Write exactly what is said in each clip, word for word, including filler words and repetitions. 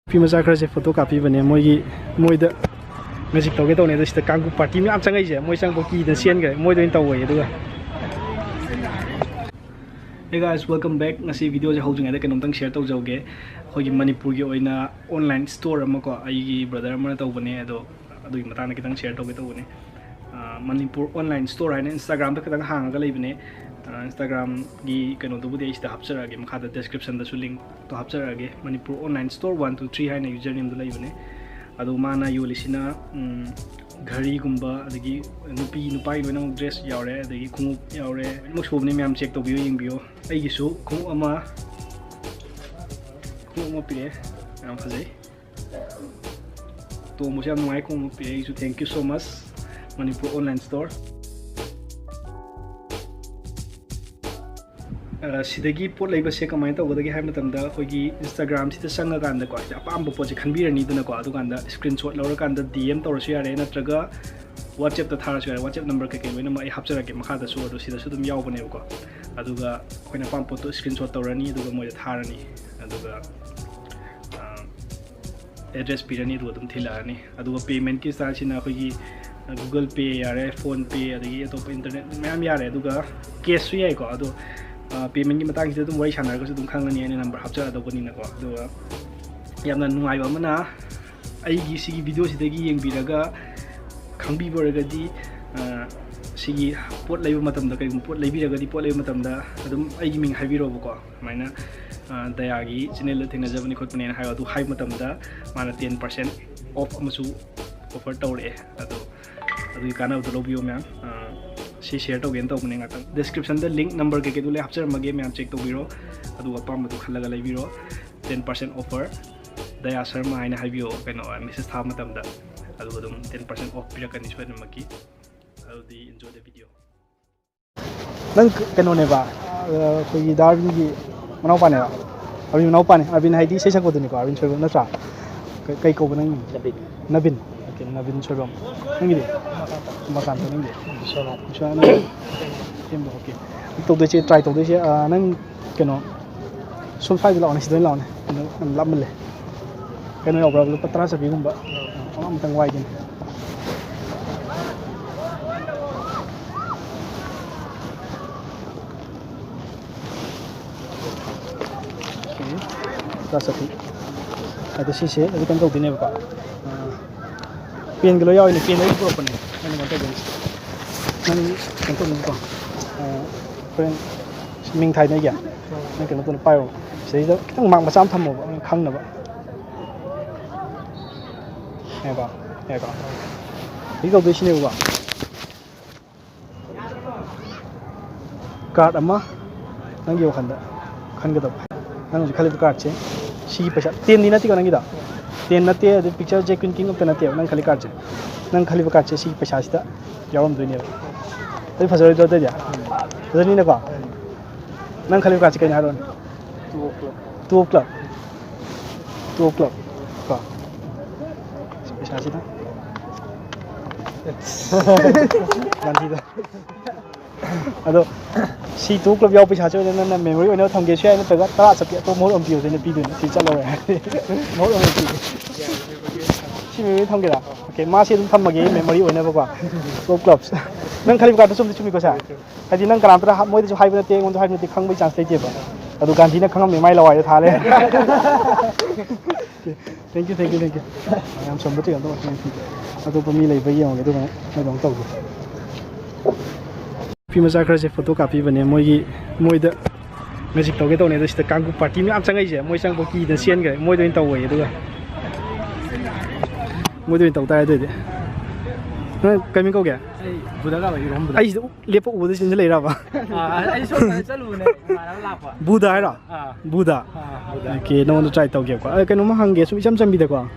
ꯅꯨꯄꯤ ꯃꯆꯥ ꯈꯔꯁꯦ ꯐꯣꯇꯣ ꯀꯥꯞꯄꯤꯕꯅꯦ꯫ ꯃꯣꯏꯒꯤ, ꯃꯣꯏꯗ ꯃꯦꯖꯤꯛ ꯇꯧꯒꯦ ꯇꯧꯅꯦ꯫ ꯑꯗꯣ ꯁꯤꯗ ꯀꯥꯡꯕꯨ ꯄꯥꯔꯇꯤ ꯃꯌꯥꯝ ꯆꯪꯉꯛꯏꯁꯦ, ꯃꯣꯏ ꯆꯪꯕ ꯀꯤꯗꯅ ꯆꯦꯟꯈ꯭ꯔꯦ꯫ ꯃꯣꯏꯗ ꯑꯣꯏꯅ ꯇꯧꯋꯦ꯫ ꯑꯗꯨꯒ Hey guys, welcome back. ꯉꯁꯤ ꯚꯤꯗꯤꯑꯣꯁꯦ ꯍꯧꯗ꯭ꯔꯤꯉꯩꯗ ꯀꯩꯅꯣꯝꯇꯪ ꯁꯤꯌꯔ ꯇꯧꯖꯍꯧꯒꯦ꯫ ꯑꯩꯈꯣꯏꯒꯤ ꯃꯅꯤꯄꯨꯔꯒꯤ ꯑꯣꯏꯅ ꯑꯣꯟꯂꯥꯏꯟ ꯁ꯭ꯇꯣꯔ ꯑꯃꯀꯣ, ꯑꯩꯒꯤ ꯕ꯭ꯔꯗꯔ ꯑꯃꯅ ꯇꯧꯕꯅꯦ, ꯑꯗꯣ ꯑꯗꯨꯒꯤ ꯃꯇꯥꯡꯗ ꯈꯤꯇꯪ ꯁꯤꯌꯔ ꯇꯧꯒꯦ ꯇꯧꯕꯅꯦ꯫ ꯑ, ꯃꯅꯤꯄꯨꯔ ꯑꯣꯟꯂꯥꯏꯟ ꯁ꯭ꯇꯣꯔ ꯍꯥꯏꯅ ꯏꯟꯁꯇꯥꯒ꯭ꯔꯥꯝꯗ ꯈꯤꯇꯪ ꯍꯥꯡꯉꯒ ꯂꯩꯕꯅꯦ꯫ ꯑ, ꯏꯟꯁꯇꯥꯒ꯭ꯔꯥꯝꯒꯤ ꯀꯩꯅꯣꯗꯨꯕꯨꯗꯤ ꯑꯩ ꯁꯤꯗ ꯍꯥꯞꯆꯔꯛꯑꯒꯦ, ꯃꯈꯥꯗ ꯗꯦꯁꯀ꯭ꯔꯤꯞꯁꯟꯗꯁꯨ ꯂꯤꯡꯛꯇꯣ ꯍꯥꯞꯆꯔꯛꯑꯒꯦ꯫ Manipur online store one two three ꯍꯥꯏꯅ ꯌꯨꯖꯔ ꯅꯦꯝꯗꯣ ꯂꯩꯕꯅꯦ꯫ ꯑꯗꯣ ꯃꯥꯅ ꯌꯣꯜꯂꯤꯁꯤꯅ, ꯎꯝ, ꯘꯔꯤꯒꯨꯝꯕ, ꯑꯗꯒꯤ ꯅꯨꯄꯤ ꯅꯨꯄꯥꯒꯤ ꯂꯣꯏꯅꯃꯛ ꯗ꯭ꯔꯦꯁ ꯌꯥꯎꯔꯦ, ꯑꯗꯒꯤ ꯈꯣꯡꯎꯞ ꯌꯥꯎꯔꯦ, ꯂꯣꯏꯅꯃꯛ ꯁꯨꯕꯅꯦ꯫ ꯃꯌꯥꯝ ꯆꯦꯛ ꯇꯧꯕꯤꯌꯨ, ꯌꯦꯡꯕꯤꯌꯨ꯫ ꯑꯩꯒꯤꯁꯨ ꯈꯣꯡꯎꯞ ꯑꯃ, ꯈꯣꯡꯎꯞ ꯑꯃ ꯄꯤꯔꯛꯑꯦ, ꯌꯥꯝ ꯐꯖꯩ꯫ ꯇꯣꯡꯕꯁꯨ ꯌꯥꯝ ꯅꯨꯡꯉꯥꯏ꯫ ꯈꯣꯡꯎꯞ ꯄꯤꯔꯛꯏꯁꯨ thank you so much, Manipur online store. ꯑ, ꯁꯤꯗꯒꯤ ꯄꯣꯠ ꯂꯩꯕꯁꯦ ꯀꯃꯥꯏꯅ ꯇꯧꯒꯗꯒꯦ ꯍꯥꯏꯕ ꯃꯇꯝꯗ, ꯑꯩꯈꯣꯏꯒꯤ ꯏꯟꯁꯇꯥꯒ꯭ꯔꯥꯝꯁꯤꯗ ꯆꯪꯉꯀꯥꯟꯗꯀꯣ, ꯁꯤꯗ ꯑꯄꯥꯝꯕ ꯄꯣꯠꯁꯦ ꯈꯟꯕꯤꯔꯅꯤꯗꯅꯀꯣ꯫ ꯑꯗꯨꯀꯥꯟꯗ ꯁ꯭ꯀ꯭ꯔꯤꯟ ꯁꯣꯠ ꯂꯧꯔꯀꯥꯟꯗ ꯗꯤ ꯑꯦꯝ ꯇꯧꯔꯁꯨ ꯌꯥꯔꯦ, ꯅꯠꯇ꯭ꯔꯒ ꯋꯥꯆꯦꯞꯇ ꯊꯥꯔꯁꯨ ꯌꯥꯔꯦ꯫ ꯋꯥꯆꯦꯞ ꯅꯝꯕꯔ ꯀꯩꯀꯩ ꯂꯣꯏꯅꯃꯛ ꯑꯩ ꯍꯥꯞꯆꯔꯛꯀꯦ ꯃꯈꯥꯗꯁꯨ, ꯑꯗꯣ ꯁꯤꯗꯁꯨ ꯑꯗꯨꯝ ꯌꯥꯎꯕꯅꯦꯕꯀꯣ꯫ ꯑꯗꯨꯒ ꯑꯩꯈꯣꯏꯅ ꯑꯄꯥꯝꯕ ꯄꯣꯠꯇꯣ ꯁ꯭ꯀ꯭ꯔꯤꯟ ꯁꯣꯠ ꯇꯧꯔꯅꯤ, ꯑꯗꯨꯒ ꯃꯣꯏꯗ ꯊꯥꯔꯅꯤ꯫ ꯑꯗꯨꯒ, ꯑ, ꯑꯦꯗ꯭ꯔꯦꯁ ꯄꯤꯔꯅꯤ, ꯑꯗꯨꯒ ꯑꯗꯨꯝ ꯊꯤꯜꯂꯛꯑꯅꯤ꯫ ꯑꯗꯨꯒ ꯄꯦꯃꯦꯟꯠꯀꯤ ꯁ꯭ꯇꯥꯏꯜꯁꯤꯅ ꯑꯩꯈꯣꯏꯒꯤ, ꯑ, Google Pay ꯌꯥꯔꯦ, PhonePe, ꯑꯗꯒꯤ ꯑꯇꯣꯞꯄ ꯏꯟꯇꯔꯅꯦꯠ ꯃꯌꯥꯝ ꯌꯥꯔꯦ꯫ ꯑꯗꯨꯒ ꯀꯦꯁꯁꯨ ꯌꯥꯏꯀꯣ꯫ ꯑꯗꯣ, ꯑ, ꯄꯦꯃꯦꯟꯠꯀꯤ ꯃꯇꯥꯡꯁꯤꯗ ꯑꯗꯨꯝ ꯋꯥꯔꯤ ꯁꯥꯟꯅꯔꯒꯁꯨ ꯑꯗꯨꯝ ꯈꯪꯉꯅꯤ, ꯑꯩꯅ ꯅꯝꯕꯔ ꯍꯥꯞꯆꯔꯛꯑꯗꯧꯕꯅꯤꯅꯀꯣ꯫ ꯑꯗꯨꯒ ꯌꯥꯝꯅ ꯅꯨꯡꯉꯥꯏꯕ ꯑꯃꯅ, ꯑꯩꯒꯤ ꯁꯤꯒꯤ ꯚꯤꯗꯤꯑꯣꯁꯤꯗꯒꯤ ꯌꯦꯡꯕꯤꯔꯒ ꯈꯪꯕꯤꯕ ꯑꯣꯏꯔꯒꯗꯤ, ꯑ, ꯁꯤꯒꯤ ꯄꯣꯠ ꯂꯩꯕ ꯃꯇꯝꯗ, ꯀꯩꯒꯨꯝꯕ ꯄꯣꯠ ꯂꯩꯕꯤꯔꯒꯗꯤ, ꯄꯣꯠ ꯂꯩꯕ ꯃꯇꯝꯗ ꯑꯗꯨꯝ ꯑꯩꯒꯤ ꯃꯤꯡ ꯍꯥꯏꯕꯤꯔꯣꯕꯀꯣ꯫ ꯁꯨꯃꯥꯏꯅ, ꯑ, ꯗꯌꯥꯒꯤ ꯆꯦꯅꯦꯜꯗ ꯊꯦꯡꯅꯖꯕꯅꯤ ꯈꯣꯠꯄꯅꯦꯅ ꯍꯥꯏꯌꯣ꯫ ꯑꯗꯨ ꯍꯥꯏꯕ ꯃꯇꯝꯗ ꯃꯥꯅ ten percent off ꯑꯃꯁꯨ offer ꯇꯧꯔꯛꯑꯦ꯫ ꯑꯗꯣ ꯑꯗꯨꯒꯤ ꯀꯥꯟꯅꯕꯗꯣ ꯂꯧꯕꯤꯌꯣ ꯃꯌꯥꯝ꯫ ꯑ, ꯁꯤ ꯁꯤꯌꯔ ꯇꯧꯒꯦꯅ ꯇꯧꯕꯅꯦ ꯉꯥꯛꯇꯪ꯫ ꯗꯤꯁꯀ꯭ꯔꯤꯞꯁꯟꯗ ꯂꯤꯡꯛ, ꯅꯝꯕꯔ ꯀꯩꯀꯩꯗꯣ ꯂꯣꯏ ꯍꯥꯞꯆꯔꯝꯃꯒꯦ, ꯃꯌꯥꯝ ꯆꯦꯛ ꯇꯧꯕꯤꯔꯣ꯫ ꯑꯗꯨꯒ ꯑꯄꯥꯝꯕꯗꯣ ꯈꯜꯂꯒ ꯂꯩꯕꯤꯔꯣ꯫ Ten percent offer, ꯗꯌꯥ ꯁꯔꯃ ꯍꯥꯏꯅ ꯍꯥꯏꯕꯤꯌꯣ, ꯀꯩꯅꯣ, ꯃꯦꯁꯦꯖ ꯊꯥꯕ ꯃꯇꯝꯗ꯫ ꯑꯗꯨꯒ ꯑꯗꯨꯝ ten percent off ꯄꯤꯔꯛꯀꯅꯤ ꯁꯣꯏꯗꯅꯃꯛꯀꯤ꯫ ꯑꯗꯨꯗꯤ enjoy the video. ꯅꯪ ꯀꯩꯅꯣꯅꯦꯕ, ꯑ, ꯑꯩꯈꯣꯏꯒꯤ ꯗꯥ ꯑꯔꯕꯤꯟꯒꯤ ꯃꯅꯥꯎꯄꯥꯅꯦꯕ? ꯑꯔꯕꯤꯟ ꯃꯅꯥꯎꯄꯥꯅꯦ꯫ ꯑꯔꯕꯤꯟ ꯍꯥꯏꯗꯤ ꯏꯁꯩ ꯁꯛꯄꯗꯨꯅꯤꯀꯣ, ꯑꯔꯕꯤꯟ ꯁꯣꯏꯕꯝ ꯅꯠꯇ꯭ꯔꯥ? ꯀ-, ꯀꯩ ꯀꯧꯕ ꯅꯪ? ꯅꯕꯤꯟ꯫ ꯅꯕꯤꯟ꯫ ꯑꯣꯀꯦ, ꯅꯕꯤꯟ ꯁꯣꯏꯕꯝ꯫ ꯅꯪꯒꯤꯗꯤ? ꯎꯃꯥꯀꯥꯟꯇ꯫ ꯅꯪꯒꯤꯗꯤ? ꯕꯤꯁ꯭ꯋꯥꯅꯥꯊ꯫ ꯕꯤꯁ꯭ꯋꯥꯅꯥꯊ꯫ ꯁꯦꯝꯕ, ꯑꯣꯀꯦ꯫ ꯇꯧꯗꯣꯏꯁꯦ, ꯇ꯭ꯔꯥꯏ ꯇꯧꯗꯣꯏꯁꯦ, ꯑ, ꯅꯪ ꯀꯩꯅꯣ, ꯁꯣꯝ ꯁ꯭ꯋꯥꯏꯗ ꯂꯥꯛꯑꯣꯅꯦ, ꯁꯤꯗ ꯑꯣꯏꯅ ꯂꯥꯛꯑꯣꯅꯦ, ꯀꯩꯅꯣ, ꯌꯥꯝ ꯂꯥꯞꯃꯜꯂꯦ꯫ ꯀꯩꯅꯣ ꯌꯥꯎꯕ꯭ꯔꯥ? ꯂꯨꯄꯥ ꯇꯔꯥ ꯆꯠꯄꯤꯒꯨꯝꯕ ꯑꯃ ꯑꯝꯇꯪ ꯋꯥꯏꯒꯦꯅꯦ꯫ ꯇꯔꯥ ꯆꯠꯄꯤ꯫ ꯑꯗꯣ ꯁꯤꯁꯦ ꯑꯗꯨ ꯀꯩꯅꯣ ꯇꯧꯗꯣꯏꯅꯦꯕꯀꯣ꯫ ꯄꯦꯟꯒ ꯂꯣꯏ ꯌꯥꯎꯔꯤꯅꯦ꯫ ꯄꯦꯟ ꯑꯩ ꯄꯨꯔꯛꯄꯅꯦ꯫ ꯑꯩꯅ ꯀꯩꯅꯣ ꯇꯧꯗꯣꯏꯅꯦ꯫ ꯅꯪ ꯀꯩꯅꯣ ꯇꯧꯅꯤꯡꯀꯣ꯫ ꯍꯣꯔꯦꯟ ꯃꯤꯡ ꯊꯥꯏꯅꯩꯒꯦ꯫ ꯅꯪ ꯀꯩꯅꯣ ꯇꯧꯅ ꯄꯥꯏꯔꯣ꯫ ꯁꯤꯗꯩꯗ ꯈꯤꯇꯪ ꯃꯥꯛ ꯃꯆꯥ ꯑꯃ ꯊꯝꯃꯣꯕ, ꯅꯪ ꯈꯪꯅꯕ꯫ ꯌꯥꯏꯀꯣ? ꯌꯥꯏꯀꯣ? ꯍꯧꯖꯤꯛ ꯇꯧꯗꯣꯏꯁꯤꯅꯦꯕꯀꯣ꯫ ꯀꯥꯔꯠ ꯑꯃ ꯅꯪꯒꯤ ꯋꯥꯈꯜꯗ ꯈꯟꯒꯗꯕ꯫ ꯅꯪ ꯍꯧꯖꯤꯛ ꯈꯜꯂꯤꯕ ꯀꯥꯔꯠꯁꯦ ꯁꯤꯒꯤ ꯄꯩꯁꯥ ꯇꯦꯟꯗꯤ ꯅꯠꯇꯦꯀꯣ ꯅꯪꯒꯤꯗꯣ? ꯇꯦꯟ ꯅꯠꯇꯦ, ꯑꯗꯨ ꯄꯤꯛꯆꯔ ꯖꯦ ꯀ꯭ꯋꯤꯟ ꯀꯤꯡ ꯑꯝꯇ ꯅꯠꯇꯦꯕ ꯅꯪ ꯈꯜꯂꯤ ꯀꯥꯔꯠꯁꯦ꯫ ꯅꯪ ꯈꯜꯂꯤꯕ ꯀꯥꯔꯠꯁꯦ ꯁꯤꯒꯤ ꯄꯩꯁꯥꯁꯤꯗ ꯌꯥꯎꯔꯝꯗꯣꯏꯅꯦꯕ꯫ ꯑꯗꯨ ꯐꯖꯔꯣꯏꯗ꯭ꯔꯣ ꯑꯗꯨꯗꯤ? ꯐꯖꯅꯤꯅꯀꯣ? ꯅꯪ ꯈꯜꯂꯤꯕ ꯀꯥꯔꯠꯁꯦ ꯀꯩꯅꯣ ꯍꯥꯏꯔꯛꯑꯣꯅꯦ? Two of club. Two of club. Two of club ꯀꯣ꯫ ꯄꯩꯁꯥꯁꯤꯗ꯫ ꯒꯥꯟꯙꯤꯗ꯫ ꯑꯗꯣ ꯁꯤ ꯇꯨ ꯀ꯭ꯂꯕ ꯌꯥꯎ ꯄꯩꯁꯥꯁꯦ ꯑꯣꯏꯅ ꯅꯪꯅ ꯃꯦꯃꯣꯔꯤ ꯑꯣꯏꯅ ꯊꯝꯒꯦꯁꯨ ꯌꯥꯏ, ꯅꯠꯇ꯭ꯔꯒ ꯇꯔꯥ ꯆꯠꯄꯤ ꯑꯇꯣꯞꯄ ꯃꯍꯨꯠ ꯑꯃ ꯄꯤꯌꯣꯁꯦ ꯑꯩꯅ ꯄꯤꯗꯣꯏꯅꯦ꯫ ꯁꯤ ꯆꯠꯂꯔꯣꯏ ꯍꯥꯏꯔꯗꯤ ꯃꯍꯨꯠ ꯑꯃ ꯄꯤꯒꯦ꯫ ꯁꯤ ꯃꯦꯃꯣꯔꯤ ꯊꯝꯒꯦꯔꯥ? ꯑꯣꯀꯦ, ꯃꯥꯁꯦ ꯑꯗꯨꯝ ꯊꯝꯃꯒꯦ ꯃꯦꯃꯣꯔꯤ ꯑꯣꯏꯅꯕꯀꯣ꯫ ꯇꯨ ꯀ꯭ꯂꯕꯁ꯫ ꯅꯪ ꯈꯜꯂꯤꯕ ꯀꯥꯔꯠꯇꯣ ꯆꯨꯝꯗꯤ ꯆꯨꯝꯃꯤꯀꯣ ꯁꯥꯔ? ꯍꯥꯏꯗꯤ ꯅꯪ ꯀꯅꯥꯝꯇꯅ ꯍꯥ-, ꯃꯣꯏꯗꯁꯨ ꯍꯥꯏꯕ ꯅꯠꯇꯦ, ꯑꯩꯉꯣꯟꯗ ꯍꯥꯏꯕ ꯅꯠꯇꯦ, ꯈꯪꯕꯩ ꯆꯥꯟꯁ ꯂꯩꯇꯦꯕ꯫ ꯑꯗꯨ ꯒꯥꯟꯙꯤꯅ ꯈꯪꯉꯝꯃꯦ, ꯃꯥꯏ ꯂꯋꯥꯏꯗ ꯊꯥ ꯂꯩꯔꯦ꯫ Thank you, thank you, thank you. ꯌꯥꯝ ꯆꯝꯕ ꯊꯤꯔꯝꯗꯧ ꯋꯥ ꯉꯥꯡꯉꯛꯈꯤꯒꯦ꯫ ꯑꯇꯣꯞꯄ ꯃꯤ ꯂꯩꯕ꯭ꯔꯥ ꯌꯦꯡꯉꯒꯦ, ꯑꯗꯨꯒ ꯑꯃꯨꯛ ꯃꯣꯏꯗ ꯑꯃꯨꯛ ꯇꯧꯒꯦ꯫ ꯅꯨꯄꯤ ꯃꯆꯥ ꯈꯔꯁꯦ ꯐꯣꯇꯣ ꯀꯥꯞꯄꯤꯕꯅꯦ, ꯃꯣꯏꯒꯤ, ꯃꯣꯏꯗ ꯃꯦꯖꯤꯛ ꯇꯧꯒꯦ ꯇꯧꯅꯦ, ꯑꯗꯣ ꯁꯤꯗ ꯀꯥꯡꯒꯨ ꯄꯥꯔꯇꯤ ꯃꯌꯥꯝ ꯆꯪꯉꯛꯏꯁꯦ, ꯃꯣꯏ ꯆꯪꯉꯛꯄ ꯀꯤꯗꯅ ꯆꯦꯟꯈ꯭ꯔꯦ꯫ ꯃꯣꯏꯗ ꯑꯣꯏꯅ ꯇꯧꯋꯣꯌꯦ, ꯑꯗꯨꯒ ꯃꯣꯏꯗ ꯑꯣꯏꯅ ꯇꯧ ꯇꯥꯔꯦ ꯑꯗꯨꯑꯣꯏꯗꯤ꯫ ꯅꯪ ꯀꯩ ꯃꯤꯡ ꯀꯧꯒꯦ? ꯑꯩ ꯕꯨꯙ ꯀꯧꯋꯦ, ꯏꯔꯣꯝ ꯕꯨꯙ꯫ ꯑꯩꯁꯤꯗ ꯎ-, ꯂꯦꯞꯄ ꯎꯕꯗ ꯆꯦꯟꯁꯤꯜꯂꯛꯏꯔꯕ? ꯑꯥ, ꯑꯩ ꯁꯣꯝꯗ ꯆꯠꯂꯨꯕꯅꯦ, ꯏꯃꯥꯟꯅꯕ ꯂꯥꯛꯄ꯫ ꯕꯨꯙ ꯍꯥꯏꯔꯣ? ꯑꯥ꯫ ꯕꯨꯙ? ꯑꯥ, ꯕꯨꯙ꯫ ꯑꯣꯀꯦ, ꯅꯉꯣꯟꯗ ꯇ꯭ꯔꯥꯏ ꯇꯧꯒꯦꯕꯀꯣ꯫ ꯑ, ꯀꯩꯅꯣꯝꯃ ꯍꯪꯒꯦ, ꯁꯨꯝ ꯏꯆꯝ ꯆꯝꯕꯤꯗꯀꯣ꯫ ꯎꯝ꯫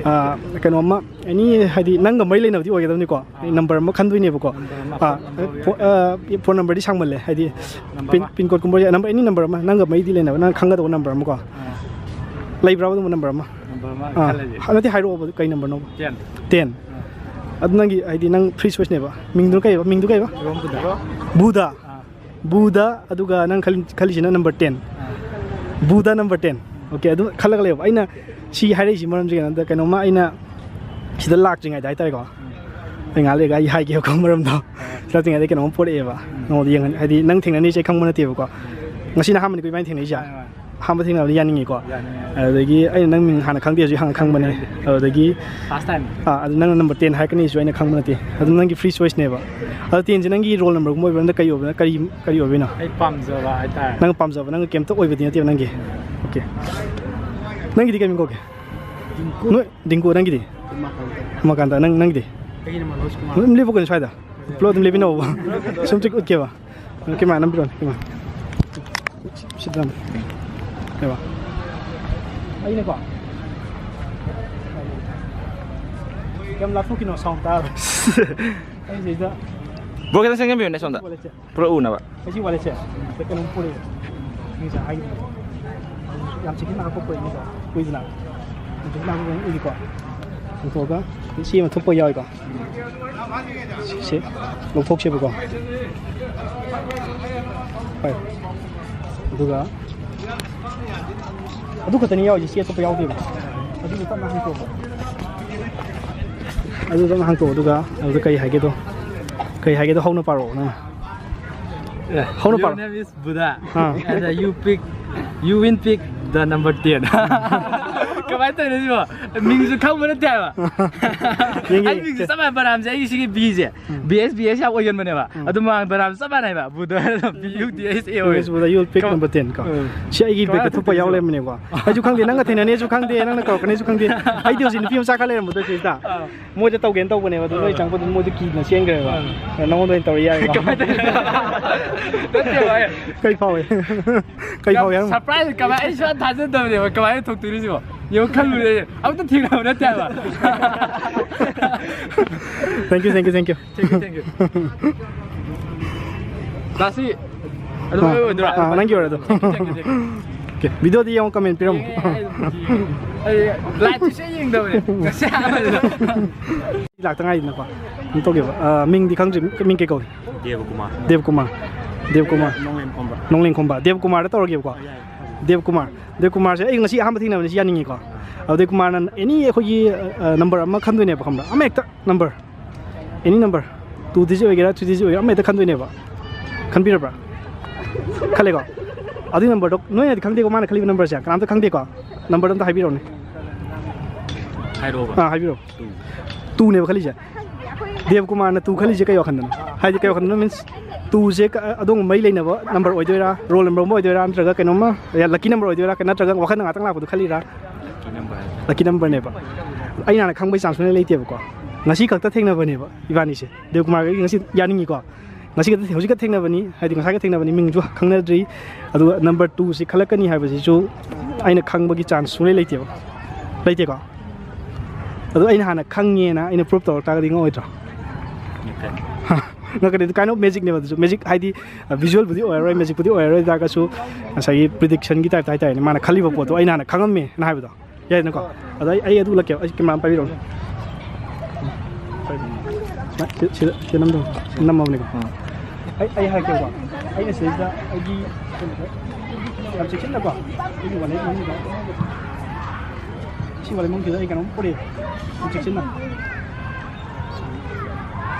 ꯑ, ꯀꯩꯅꯣꯝꯃ, ꯑꯦꯅꯤ, ꯍꯥꯏꯗꯤ, ꯅꯪꯒ ꯃꯔꯤ ꯂꯩꯅꯕꯗꯤ ꯑꯣꯏꯒꯗꯕꯅꯤꯀꯣ꯫ ꯑꯥ꯫ ꯅꯝꯕꯔ ꯑꯃ ꯈꯟꯗꯣꯏꯅꯦꯕꯀꯣ꯫ ꯅꯝꯕꯔ ꯑꯃ, ꯑꯥ, ꯐꯣꯟ ꯅꯝꯕꯔ ꯐꯣ-, ꯑ, ꯐꯣꯟ ꯅꯝꯕꯔꯗꯤ ꯁꯥꯡꯃꯜꯂꯦ, ꯍꯥꯏꯗꯤ, ꯅꯝꯕꯔ ꯄꯤꯟ, ꯑꯃ꯫ ꯄꯤꯟ ꯀꯣꯗꯀꯨꯝꯕ, ꯅꯝꯕꯔ, ꯑꯦꯅꯤ ꯅꯝꯕꯔ ꯑꯃ, ꯅꯪꯒ ꯃꯔꯤꯗꯤ ꯂꯩꯅꯕ, ꯅꯪ ꯈꯪꯒꯗꯧꯕ ꯅꯝꯕꯔ ꯑꯃꯀꯣ꯫ ꯑꯥ꯫ ꯂꯩꯕ꯭ꯔꯥ ꯑꯗꯨꯝꯕ ꯅꯝꯕꯔ ꯑꯃ? ꯅꯝꯕꯔ ꯑꯃ ꯑꯥ꯫ ꯈꯜꯂꯁꯦ꯫ ꯍ-, ꯅꯠꯇꯦ, ꯍꯥꯏꯔꯛꯑꯣꯕ, ꯀꯩ ꯅꯝꯕꯔꯅꯣꯕ? ꯇꯦꯟ꯫ ꯇꯦꯟ꯫ ꯑꯥ꯫ ꯑꯗꯨ ꯅꯪꯒꯤ, ꯍꯥꯏꯗꯤ, ꯅꯪ free choiceꯅꯦꯕ꯫ ꯃꯤꯡꯗꯨ ꯀꯩꯕ? ꯃꯤꯡꯗꯨ ꯀꯩꯕ? ꯏꯔꯣꯝ ꯕꯨꯙ꯫ ꯕꯨꯙ꯫ ꯑꯥ꯫ ꯕꯨꯙ, ꯑꯗꯨꯒ ꯅꯪ ꯈꯜꯂꯤ-, ꯈꯜꯂꯤꯁꯤꯅ ꯅꯝꯕꯔ ꯇꯦꯟ꯫ ꯑꯥ꯫ ꯕꯨꯙ ꯅꯝꯕꯔ ꯇꯦꯟ꯫ ꯑꯣꯀꯦ, ꯑꯗꯨꯝ ꯈꯜꯂꯒ ꯂꯩꯌꯣꯕ꯫ ꯑꯩꯅ ꯁꯤ ꯍꯥꯏꯔꯛꯏꯁꯤ ꯃꯔꯝꯁꯤ ꯀꯩꯅꯣꯗ, ꯀꯩꯅꯣꯝꯃ ꯑꯩꯅ ꯁꯤꯗ ꯂꯥꯛꯇ꯭ꯔꯤꯉꯩꯗ ꯍꯥꯏꯇꯥꯔꯦꯀꯣ, ꯑꯩ ꯉꯥꯏꯍꯥꯛ ꯂꯩꯔꯒ ꯑꯩ ꯍꯥꯏꯒꯦꯕꯀꯣ ꯃꯔꯝꯗꯣ꯫ ꯁꯤ ꯂꯥꯛꯇ꯭ꯔꯤꯉꯩꯗ ꯀꯩꯅꯣꯝꯃ ꯄꯣꯔꯛꯑꯦꯕ, ꯅꯉꯣꯟꯗ ꯌꯦꯡꯍꯟ-, ꯍꯥꯏꯗꯤ ꯅꯪ ꯊꯦꯡꯅꯅꯤꯁꯦ ꯑꯩ ꯈꯪꯕ ꯅꯠꯇꯦꯕꯀꯣ꯫ ꯉꯁꯤꯅ ꯑꯍꯥꯟꯕꯅꯤꯀꯣ ꯏꯕꯥꯅꯤ ꯊꯦꯡꯅꯩꯁꯦ꯫ ꯍꯣꯏ, ꯍꯣꯏ꯫ ꯑꯍꯥꯟꯕ ꯊꯦꯡꯅꯕꯗꯤ ꯌꯥꯅꯤꯡꯉꯤꯀꯣ꯫ ꯌꯥꯅꯤꯡꯉꯦ꯫ ꯑꯗꯨꯗꯒꯤ ꯑꯩꯅ ꯅꯪ ꯃꯤꯡ ꯍꯥꯟꯅ ꯈꯪꯗꯦ, ꯍꯧꯖꯤꯛ ꯍꯥꯟꯅ ꯈꯪꯕꯅꯦ꯫ ꯑꯗꯨꯗꯒꯤ first time꯫ ꯑꯥ, ꯑꯗꯨ ꯅꯪꯅ number ten ꯍꯥꯏꯔꯛꯀꯅꯤꯁꯨ ꯑꯩꯅ ꯈꯪꯕ ꯅꯠꯇꯦ꯫ ꯑꯗꯨ ꯅꯪꯒꯤ free choiceꯅꯦꯕ꯫ ꯑꯗꯣ tenꯁꯦ ꯅꯪꯒꯤ roll numberꯒꯨꯝꯕ ꯑꯣꯏꯕ꯭ꯔꯥ? ꯅꯪ ꯀꯔꯤ ꯑꯣꯏꯕꯅ, ꯀꯔꯤ, ꯀꯔꯤ ꯑꯣꯏꯕꯩꯅꯣ? ꯑꯩ ꯄꯥꯝꯖꯕ ꯍꯥꯏꯇꯥꯔꯦ꯫ ꯅꯪ ꯄꯥꯝꯖꯕ, ꯅꯪ ꯀꯩꯝꯇ ꯑꯣꯏꯕꯗꯤ ꯅꯠꯇꯦꯕ ꯅꯪꯒꯤ꯫ ꯑꯣꯀꯦ꯫ ꯅꯪꯒꯤꯗꯤ ꯀꯩ ꯃꯤꯡ ꯀꯧꯒꯦ? ꯗꯤꯡꯀꯨ꯫ ꯅꯣꯏ ꯗꯤꯡꯀꯨ, ꯅꯪꯒꯤꯗꯤ? ꯎꯃꯥꯀꯥꯟꯇ꯫ ꯎꯃꯥꯀꯥꯟꯇ, ꯅꯪ, ꯅꯪꯒꯤꯗꯤ? ꯑꯩꯒꯤꯅ ꯃꯅꯣꯖ ꯀꯨꯃꯥꯔ꯫ ꯑꯗꯨꯝ ꯂꯦꯞꯄꯨ ꯀꯩꯅꯣ ꯁ꯭ꯋꯥꯏꯗ꯫ ꯄꯨꯂꯞ ꯑꯗꯨꯝ ꯂꯦꯞꯃꯤꯟꯅꯧꯕ꯫ ꯁꯨꯝ ꯆꯤꯛ ꯎꯠꯀꯦꯕ꯫ Camera ꯅꯝꯕꯤꯔꯣꯅꯦ, camera. ꯁꯤꯗ ꯅꯝ-, ꯀꯩꯕ? ꯑꯩꯅꯀꯣ? ꯌꯥꯝ ꯂꯥꯞꯊꯣꯛꯈꯤꯅꯣ, sound ꯇꯥꯔꯣꯏ꯫ ꯑꯩ ꯁꯤꯗ Bro, ꯈꯤꯇꯪ ꯆꯪꯁꯤꯟꯕꯤꯌꯨꯅꯦ ꯁꯣꯝꯗ꯫ Walletꯁꯦ꯫ ꯄꯨꯔꯛꯎꯅꯕ꯫ ꯑꯩꯁꯤ walletꯁꯦ ꯀꯩꯅꯣꯝ ꯄꯨꯔꯛꯑꯦ꯫ ꯃꯤꯁꯦ ꯍꯥꯏꯒꯤꯕꯅꯦ꯫ ꯌꯥꯝ ꯆꯦꯛꯁꯤꯟꯅ ꯍꯥꯞꯄ ꯄꯣꯠꯅꯤꯀꯣ꯫ ꯀꯨꯏꯗꯅ꯫ ꯌꯥꯝ ꯆꯦꯛꯁꯤꯟꯅ ꯍꯥꯞꯄ ꯄꯣꯠꯅꯤ꯫ ꯎꯏꯀꯣ꯫ ꯂꯧꯊꯣꯛꯑꯒ ꯁꯤ ꯑꯃ ꯊꯨꯞꯄ ꯌꯥꯎꯏꯀꯣ꯫ ꯁꯤ ꯂꯧꯊꯣꯛꯁꯦꯕꯀꯣ꯫ ꯍꯣꯏ꯫ ꯑꯗꯨꯒ ꯑꯗꯨ ꯈꯛꯇꯅꯤ ꯌꯥꯎꯔꯤꯁꯦ, ꯆꯦ ꯑꯇꯣꯞꯄ ꯌꯥꯎꯗꯦꯕ꯫ ꯑꯗꯨꯗꯣ ꯇꯞꯅ ꯍꯥꯡꯇꯣꯛꯑꯣ꯫ ꯑꯗꯨ ꯇꯞꯅ ꯍꯥꯡꯇꯣꯛꯑꯣ, ꯑꯗꯨꯒ ꯑꯗꯨꯗ ꯀꯩ ꯍꯥꯏꯒꯦꯗꯣ, ꯀꯩ ꯍꯥꯏꯒꯦꯗꯣ ꯍꯧꯅ ꯄꯥꯔꯛꯑꯣ ꯅꯪ꯫ ꯍꯧꯅ Your ꯄꯥꯔꯛꯑꯣ꯫ Name is Buddha꯫ Ah. And, uh, you pick, you will pick the number ten꯫ ꯀꯃꯥꯏꯅ ꯇꯧꯔꯤꯅꯣ ꯁꯤꯕꯣ? ꯃꯤꯡꯁꯨ ꯈꯪꯕ ꯅꯠꯇꯦ ꯍꯥꯏꯕ꯫ ꯌꯦꯡꯒꯦ, ꯑꯩ ꯃꯤꯡꯁꯦ ꯌꯦꯡꯒꯦ꯫ ꯆꯞ ꯃꯥꯟꯅꯩ, ꯕꯔꯥꯝꯁꯦ ꯑꯩꯒꯤ ꯁꯤꯒꯤ Bꯁꯦ꯫ ꯎꯝ꯫ B S, B S ꯌꯥꯝ ꯑꯣꯏꯒꯟꯕꯅꯦꯕ꯫ ꯎꯝ꯫ ꯑꯗꯨ ꯃꯃꯥꯡ ꯕꯔꯥꯝ ꯆꯞ ꯃꯥꯟꯅꯩꯕ꯫ Buddha, B U D H A ꯑꯣꯏ꯫ Yes, Buddha, you will pick ꯀꯃ-, number ten ꯀꯣ꯫ ꯎꯝ꯫ ꯁꯤ ꯑꯩꯒꯤ ꯀꯃꯥꯏꯅ ꯕꯦꯒꯇ ꯊꯨꯞꯄ ꯌꯥꯎ ꯇꯧꯗꯣꯏꯅꯣ? ꯂꯩꯔꯝꯕꯅꯦꯀꯣ꯫ ꯑꯩꯁꯨ ꯈꯪꯗꯦ, ꯅꯪꯒ ꯊꯦꯡꯅꯅꯦꯁꯨ ꯈꯪꯗꯦ, ꯅꯪꯅ ꯀꯧꯔꯛꯀꯅꯦꯁꯨ ꯈꯪꯗꯦ꯫ ꯑꯩꯗꯤ ꯍꯧꯖꯤꯛ ꯅꯨꯄꯤ ꯃꯆꯥ ꯈꯔ ꯂꯩꯔꯝꯕꯗꯣ ꯁꯤꯗ꯫ ꯑꯥ꯫ ꯃꯣꯏꯗ ꯇꯧꯒꯦꯅ ꯇꯧꯕꯅꯦꯕ, ꯑꯗꯨ ꯅꯣꯏ ꯑꯥ꯫ ꯆꯪꯉꯛꯄꯗ ꯃꯣꯏꯗ ꯀꯤꯗꯅ ꯆꯦꯟꯈ꯭ꯔꯦꯕ꯫ ꯑꯥ꯫ ꯅꯉꯣꯟꯗ ꯑꯣꯏꯅ ꯇꯧꯔ ꯌꯥꯔꯦꯀꯣ꯫ ꯀꯃꯥꯏꯅ ꯇꯧꯔꯤꯅꯣ? ꯅꯠꯇꯦꯕ, ꯑꯩ ꯀꯩ ꯐꯥꯎꯋꯦ? ꯀꯩ ꯌꯥꯝ ꯐꯥꯎꯋꯦ ꯍꯥꯏꯕ? Surprise, ꯀꯃꯥꯏ, ꯑꯩ ꯁꯨꯡꯊꯥ ꯊꯥꯖꯗꯕꯅꯦꯕ꯫ ꯀꯃꯥꯏꯅ ꯊꯣꯛꯇꯣꯏꯅꯣ ꯁꯤꯕꯣ? ꯌꯦꯡꯉꯨ, ꯈꯜꯂꯨꯔꯦ꯫ ꯑꯃꯨꯛꯇ ꯊꯦꯡꯅꯕ ꯅꯠꯇꯦ ꯍꯥꯏꯕ꯫ Thank you, thank you, thank you꯫ Thank you, thank you꯫ ꯂꯥꯁꯁꯤ ꯑꯗꯨꯝ ꯑꯥ, ꯑꯣꯏꯗꯣꯏꯔꯥ? ꯑꯥ, ꯅꯪꯒꯤ ꯑꯣꯏꯔꯦ ꯑꯗꯣ꯫ Thank you, thank you, thank you꯫ Okay, video ꯗꯤ ꯌꯦꯡꯉꯣ, comment ꯄꯤꯔꯝꯃꯣ꯫ ꯌꯦꯡꯉꯦ, ꯑꯩ ꯑꯗꯨꯝ ꯌꯦꯡꯉꯦ꯫ ꯑꯩ live ꯁꯨꯡꯌꯦꯡ ꯌꯦꯡꯗꯕꯅꯦ꯫ ꯉꯁꯤ ꯑꯍꯥꯟꯕꯅꯦ꯫ ꯂꯥꯛꯇ ꯉꯥꯏꯔꯤꯗꯅꯀꯣ꯫ ꯀꯩꯅꯣ ꯇꯧꯒꯦꯕ꯫ ꯑꯥ, ꯃꯤꯡꯗꯤ ꯈꯪꯗ꯭ꯔꯤ꯫ ꯃꯤꯡ ꯀꯩ ꯀꯧꯏ? ꯗꯦꯕꯀꯨꯃꯥꯔ꯫ ꯗꯦꯕꯀꯨꯃꯥꯔ꯫ ꯗꯦꯕꯀꯨꯃꯥꯔ꯫ ꯅꯣꯡꯂꯦꯟ ꯈꯣꯝꯕ꯫ ꯅꯣꯡꯂꯦꯟ ꯈꯣꯝꯕ꯫ ꯗꯦꯕꯀꯨꯃꯥꯔꯗ ꯇꯧꯔꯒꯦꯕꯀꯣ꯫ ꯌꯥꯏ꯫ ꯗꯦꯕ ꯀꯨꯃꯥꯔ꯫ ꯗꯦꯕ ꯀꯨꯃꯥꯔꯁꯦ ꯑꯩ ꯉꯁꯤ ꯑꯍꯥꯟꯕ ꯊꯦꯡꯅꯕꯅꯤ, ꯁꯤ ꯌꯥꯅꯤꯡꯉꯤꯀꯣ꯫ ꯑꯗꯣ ꯗꯦꯕ ꯀꯨꯃꯥꯔꯅ ꯑꯦꯅꯤ ꯑꯩꯈꯣꯏꯒꯤ, ꯑ, ꯑ, ꯅꯝꯕꯔ ꯑꯃ ꯈꯟꯗꯣꯏꯅꯦꯕ, ꯈꯪꯕ꯭ꯔꯥ? ꯑꯃ ꯍꯦꯛꯇ ꯅꯝꯕꯔ, ꯑꯦꯅꯤ ꯅꯝꯕꯔ, ꯇꯨ ꯗꯤꯖꯤꯠ ꯑꯣꯏꯒꯦꯔꯥ, ꯊ꯭ꯔꯤ ꯗꯤꯖꯤꯠ ꯑꯣꯏꯒꯦꯔꯥ, ꯑꯃ ꯍꯦꯛꯇ ꯈꯟꯗꯣꯏꯅꯦꯕ꯫ ꯈꯟꯕꯤꯔꯕ꯭ꯔꯥ? ꯈꯜꯂꯦꯀꯣ? ꯑꯗꯨꯒꯤ ꯅꯝꯕꯔꯗꯣ ꯅꯣꯏꯅꯗꯤ ꯈꯪꯗꯦꯀꯣ, ꯃꯥꯅ ꯈꯜꯂꯤꯕ ꯅꯝꯕꯔꯁꯦ ꯀꯅꯥꯝꯇ ꯈꯪꯗꯦꯀꯣ? ꯅꯝꯕꯔꯗꯣ ꯑꯝꯇ ꯍꯥꯏꯕꯤꯔꯛꯎꯅꯦ꯫ ꯍꯥꯏꯔꯛꯑꯣꯕ꯫ ꯑꯥ, ꯍꯥꯏꯕꯤꯔꯛꯑꯣ꯫ ꯇꯨ꯫ ꯇꯨꯅꯦꯕ ꯈꯜꯂꯤꯁꯦ꯫ ꯗꯦꯕ ꯀꯨꯃꯥꯔꯅ ꯇꯨ ꯈꯜꯂꯤꯁꯦ ꯀꯩ ꯋꯥꯈꯟꯗꯅꯣ? ꯍꯥꯏꯗꯤ ꯀꯩ ꯋꯥꯈꯟꯗꯅꯣ means ꯇꯨꯁꯦ ꯀ-, ꯑꯗꯣꯝꯒ ꯃꯔꯤ ꯂꯩꯅꯕ ꯅꯝꯕꯔ ꯑꯣꯏꯗꯣꯏꯔꯥ, ꯔꯣꯜ ꯅꯝꯕꯔ ꯑꯃ ꯑꯣꯏꯗꯣꯏꯔꯥ, ꯅꯠꯇ꯭ꯔꯒ ꯀꯩꯅꯣꯝꯃ ꯂꯛꯀꯤ ꯅꯝꯕꯔ ꯑꯣꯏꯗꯣꯏꯔꯥ, ꯅꯠꯇ꯭ꯔꯒ ꯋꯥꯈꯜꯗ ꯉꯥꯛꯇꯪ ꯂꯥꯛꯄꯗꯣ ꯈꯜꯂꯤꯔꯥ? ꯂꯛꯀꯤ ꯅꯝꯕꯔꯅꯦꯕ꯫ ꯑꯩꯅ ꯍꯥꯟꯅ ꯈꯪꯕꯒꯤ ꯆꯥꯟꯁ ꯁꯨꯡꯂꯩ ꯂꯩꯇꯦꯕꯀꯣ꯫ ꯉꯁꯤ ꯈꯛꯇ ꯊꯦꯡꯅꯕꯅꯦꯕ ꯏꯕꯥꯅꯤꯁꯦ꯫ ꯗꯦꯕ ꯀꯨꯃꯥꯔꯒ ꯑꯩꯒ ꯉꯁꯤ ꯌꯥꯅꯤꯡꯉꯤꯀꯣ꯫ ꯉꯁꯤ ꯈꯛꯇ, ꯍꯧꯖꯤꯛ ꯈꯛꯇ ꯊꯦꯡꯅꯕꯅꯤ, ꯍꯥꯏꯗꯤ ꯉꯁꯥꯏ ꯈꯛꯇ ꯊꯦꯡꯅꯕꯅꯤ, ꯃꯤꯡꯁꯨ ꯈꯪꯅꯗ꯭ꯔꯤ꯫ ꯑꯗꯨꯒ ꯅꯝꯕꯔ ꯇꯨꯁꯤ ꯈꯜꯂꯛꯀꯅꯤ ꯍꯥꯏꯕꯁꯤꯁꯨ ꯑꯩꯅ ꯈꯪꯕꯒꯤ ꯆꯥꯟꯁ ꯁꯨꯡꯂꯩ ꯂꯩꯇꯦꯕ꯫ ꯂꯩꯇꯦꯀꯣ? ꯑꯗꯣ ꯑꯩꯅ ꯍꯥꯟꯅ ꯈꯪꯉꯦꯅ ꯑꯩꯅ ꯄ꯭ꯔꯨꯞ ꯇꯧꯔꯛ ꯇꯥꯔꯒꯗꯤ ꯉꯛꯑꯣꯏꯗ꯭ꯔꯣ? ꯉꯛꯀꯅꯤ꯫ ꯑꯗꯨ kind of magicꯅꯦꯕ ꯑꯗꯨꯁꯨ꯫ Magic ꯍꯥꯏꯗꯤ, ꯑ, visualꯕꯨꯗꯤ ꯑꯣꯏꯔꯔꯣꯏ, magicꯄꯨꯗꯤ ꯑꯣꯏꯔꯔꯣꯏ, ꯑꯗꯨ ꯇꯥꯔꯒꯁꯨ ꯉꯁꯥꯏꯒꯤ predictionꯒꯤ typeꯇ ꯍꯥꯏꯇꯥꯔꯦꯅꯦ, ꯃꯥꯅ ꯈꯜꯂꯤꯕ ꯄꯣꯠꯇꯣ ꯑꯩꯅ ꯍꯥꯟꯅ ꯈꯪꯉꯝꯃꯦꯅ ꯍꯥꯏꯕꯗꯣ꯫ ꯌꯥꯏꯗꯅꯀꯣ? ꯑꯗꯣ ꯑꯩ, ꯑꯩ ꯑꯗꯨ ꯎꯠꯂꯛꯀꯦꯕ꯫ ꯑꯩ camera ꯑꯃ ꯄꯥꯏꯕꯤꯔꯛꯎꯅꯦ꯫ ꯁꯤ-, ꯁꯤꯗ, ꯁꯤꯗ ꯅꯝꯗꯧ-, ꯁꯤ ꯅꯝꯃꯕꯅꯦꯀꯣ꯫ ꯑꯥ꯫ ꯑꯩ, ꯑꯩ ꯍꯥꯏꯔꯛꯀꯦꯕꯀꯣ꯫ ꯑꯩꯅ ꯁꯤꯗꯩꯁꯤꯗ ꯑꯩꯒꯤ ꯀꯩꯅꯣꯗ ꯌꯥꯝ ꯆꯦꯛꯁꯤꯟꯅꯀꯣ꯫ ꯑꯩꯒꯤ wallet ꯃꯅꯨꯡꯗ, ꯁꯤ wallet ꯃꯅꯨꯡꯁꯤꯗ ꯑꯩ ꯀꯩꯅꯣꯝ ꯄꯨꯔꯛꯑꯦ꯫ ꯌꯥꯝ ꯆꯦꯛꯁꯤꯟꯅ꯫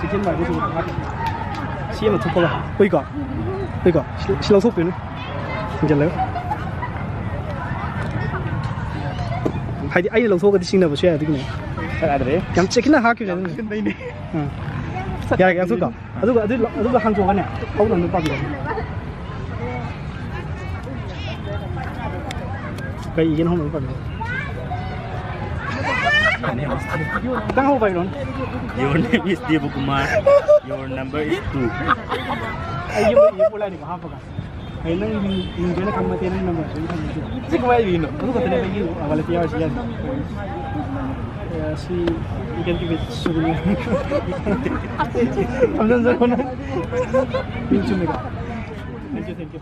ꯆꯦꯛꯁꯤꯟꯕ ꯍꯥꯏꯕꯁꯤ ꯁꯤ ꯑꯃ ꯊꯨꯞꯄꯒ꯫ ꯎꯏꯀꯣ? ꯎꯏꯀꯣ? ꯁꯤ, ꯁꯤ ꯂꯧꯊꯣꯛꯄꯤꯌꯨꯅꯦ꯫ ꯊꯤꯡꯖꯤꯜꯂꯒ꯫ ꯍꯥꯏꯗꯤ ꯑꯩꯅ ꯂꯧꯊꯣꯛꯑꯒꯗꯤ ꯆꯤꯡꯅꯕꯁꯨ ꯌꯥꯏ ꯑꯗꯨꯒꯤꯅꯦ꯫ ꯌꯥꯗ꯭ꯔꯦ꯫ ꯌꯥꯝ ꯆꯦꯛꯁꯤꯟꯅ ꯍꯥꯞꯈꯤꯕꯅꯦ ꯑꯗꯨꯅ꯫ ꯆꯦꯛꯁꯤꯟꯕꯩꯅꯦ꯫ ꯑꯥ꯫ ꯌꯥꯔꯦ, ꯌꯥꯔꯦ, ꯂꯧꯊꯣꯛꯈꯣ꯫ ꯑꯗꯨꯒ ꯑꯗꯨ ꯂ-, ꯑꯗꯨꯒ ꯍꯥꯡꯗꯣꯛꯑꯒꯅꯦ, ꯍꯧꯅ ꯑꯗꯨꯝ ꯄꯥꯝꯕꯤꯔꯣ꯫ ꯀꯩ ꯏꯒꯦꯅ ꯍꯧꯅ ꯑꯗꯨꯝ ꯄꯥꯝꯕꯤꯔꯣ꯫ ꯈꯤꯇꯪ ꯍꯧꯕ ꯍꯥꯏꯔꯣꯅꯦ꯫ Your name is Devakumar. Your number is two. ꯑꯩ ꯌꯨꯝꯗ ꯏꯕ ꯂꯥꯏꯔꯤꯛ ꯍꯥꯞꯄꯒ꯫ ꯑꯩ ꯅꯪ ꯃꯤꯡ, ꯃꯤꯡꯗꯣ ꯑꯩꯅ ꯈꯪꯕ ꯅꯠꯇꯦ, ꯅꯪ ꯅꯝꯕꯔꯁꯨ ꯑꯩꯅ ꯈꯪꯕ ꯅꯠꯇꯦ꯫ ꯁꯤ ꯀꯃꯥꯏꯅ ꯏꯔꯤꯅꯣ? ꯑꯗꯨ ꯈꯛꯇꯅꯦ ꯑꯩꯒꯤ wallet ꯌꯥꯎꯔꯤꯁꯤ, ꯌꯥꯅꯤ꯫ ꯑꯦ, ꯁꯤ, you can give it souvenir. ꯊꯝꯖꯟꯖꯔꯣ ꯅꯪ꯫ ꯃꯤꯡ ꯆꯨꯝꯃꯤꯀꯣ? Thank you, thank you.